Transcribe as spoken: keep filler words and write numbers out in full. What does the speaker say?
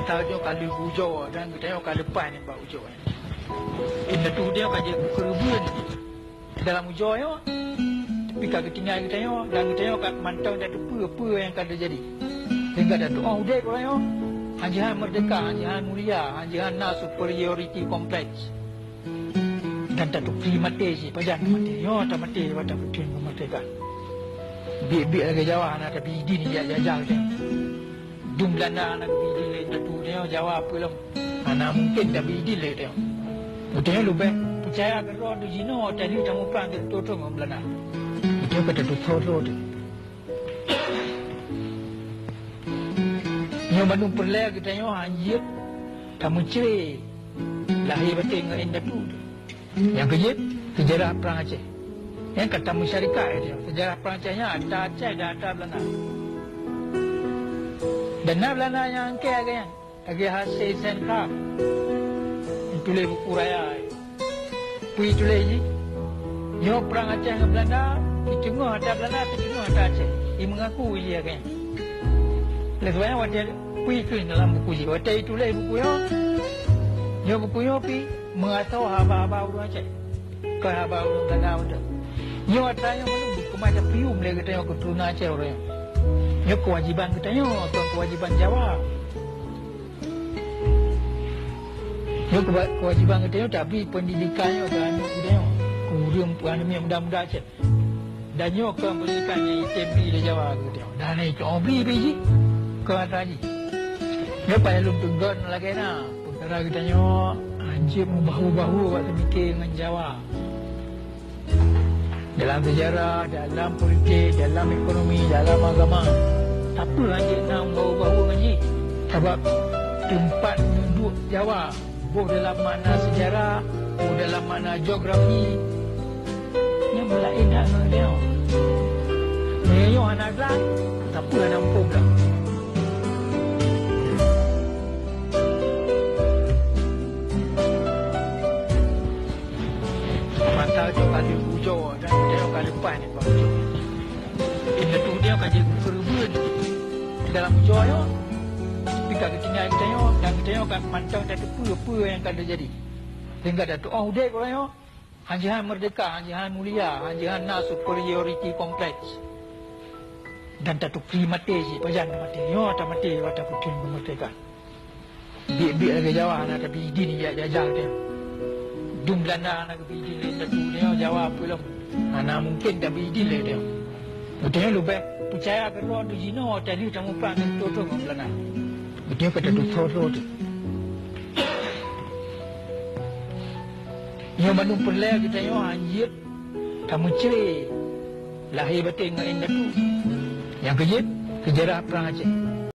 Tanyoe ka lheueh ujoe dan geutanyoe ka leupah nibak ujoe. Indatu tanyoe ka jeuet keu keureubeuen dalam ujoe nyoe, tapi ka geutinggai geutanyoe dan geutanyoe ka mantong tateupeue peue nyang ka teujadi. Sehingga tatu'oh udeb uroe nyoe, hana jihan meurdehka, hana jihan mulia, hana jihan na superiority complex. Dan tatukri maté cit, pajan maté. Nyoe tamaté watée tapeuteun keumeurdehkaan. Biet-biet lagée Jawa hana tabi idin jak jajah geutanyoe. Dum Beulanda hana geubi idin lé indatu, nyoe Jawa peue lom. Hana mungken tabi idin lé geutanyoe. Geutanyoe leubeh peucaya keudroe jinoe watée lheueh tamuprang keu teuntèe ngon Beulanda. Geutanyoe ka tatusoe droe teuh. Nyoe bandum peureulée geutanyoe hanjeuet tameucre lahé batée ngon indatu. Nyang keujeuet, seujarah Prang Aceh. Nyang ka tameusyarikat, seujarah Prang Aceh nyan ata Aceh dan ata Beulanda. Dan na Beulanda nyang angkée lagée nyan, lagée H C Sentram, tuléh buku raya. Peue tuléh jih? Nyoe Prang Aceh ngon Beulanda, siteungoh ata Beulanda, siteungoh ata Aceh. Imeungaku jih lagée nyan. Lé seubab nyan watée peue keuh dalam buku jih. Watée ituléh buku nyoe, nyoe buku nyoe pi meuasoe haba-haba ureuëng Aceh. Kon haba ureuëng Beulanda mantong. Nyoe atra nyoe meunurot keumae tapium lé geutanyoe keuturonan Aceh uroe nyoe. Nyoe keuwajiban geutanyoe, kon keuwajiban Jawa. Nyoe keuwa-, keuwajiban geutanyoe tabi peundidikan nyoe keu aneuk geutanyoe, keu ureuëng, keu aneuk muda-muda Aceh. Dan nyoe keuh peundidikan nyang item bri lé Jawa keu geutanyoe. Dan na itu'oh bri pi jih keu atra jih. Nyoe payah lôn teugét lagée na, peukara geutanyoe hanjeuet meubahu-bahu bak teumike ngon Jawa. Dalam seujarah, dalam politik, dalam ekonomi, dalam agama, sapeue hanjeuet na meubahu-bahu ngon jih? Sabab teumpat duduek Jawa, boh dalam makna seujarah, boh dalam makna geografi, nyan meulaén that ngon geutanyoe. Meunyoe nyoe hana glah, sapeue hana muphom glah? Mata jih ka lheueh ujoe dan geutanyoe ka leupah nibak ujoe. Indatu tanyoe ka jeuet keu keureubeuen dalam ujoe nyoe, tapi ka geutinggai geutanyoe dan geutanyoe ka mantong tateupeue peue nyang ka teujadi. Sehingga tatu'oh udeb uroe nyoe, hana jihan meurdehka, hana jihan mulia, hana jihan na superiority complex. Dan tatukri maté cit, pajan maté. Nyoe tamaté watée tapeuteun keumeurdehkaan. Biet-biet lagée Jawa hana tabi idin jak jajah geutanyoe. Dum Beulanda hana geubi idin lé indatu, nyoe Jawa peue lom. Hana mungken tabi idin lé geutanyoe. Geutanyoe leubeh peucaya keudroe jinoe watée lheueh tamuprang keu teuntèe ngon Beulanda. Geutanyoe ka tatusoe droe teuh. Nyoe bandum peureulée geutanyoe hanjeuet tameucre lahé batée ngon indatu. Nyang keujeuet, seujarah Prang Aceh.